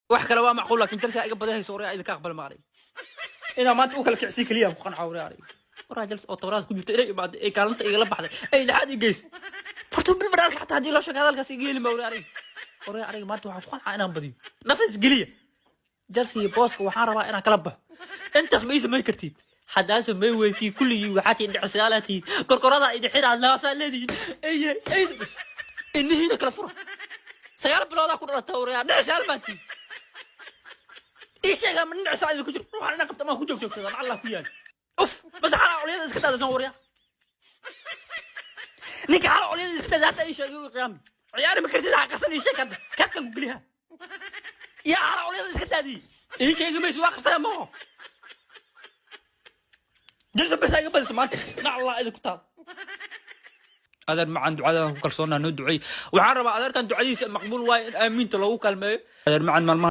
Wax kale waa macquul, laakiin Chelsea iga badan hayso. Waryaa, idinka aqbal maalay inaa maanta u kala kicsii keliya ku qanca. Waryaa, aniga waraa Chelsea oo 10aad ku jirta inay imaaday, ay kaalinta igala baxday, ay lixaad i geys fartuu bil banaanka. Xataa haddii loo sheego hadalkaas iga heli ma. Waryaa aniga, waryaa aniga, maanta waxaan ku qancaa inaan badiyo. Nafas geliya. Chelsea iyo booska waxaan rabaa inaan kala baxo. Intaas ma ii samayn kartid. Haddaa samay weysiin, kulligii waxaa tihiin dhicsayaala tihiin, korkorada idin xiraad laasaa leedihiin. Eye ey, inihiina kala fura. 9 biloodaa ku dhalata. Waryaa, dhicsayaal baa tihiin. Ii sheegaa, ma dhicsaa idinku jiro? Ruuxan inaan qabta maan ku joog joogsada macallah ku yaal. Uf, mase xalaa olyada iska daadaysan? Waryaa, ninka xala olyada iska daada hataa ii sheegay u qiyaami ciyaari ma kartid. Ha qasan, ii sheeg hadda kaadkan ku geliha. Yaa xala olyada iska daadiyey? Ii sheegi mayso, waa qabsaya maaho. Chelsea bes iga badiso maanta, naclaa idinku taal. Adeer macaan, ducadaada ku kalsoonaa, noo duceey. Waxaan rabaa adeerkan ducadiisa maqbuul waaye in aamiinta loogu kaalmeeyo. Adeer macaan, maalmaha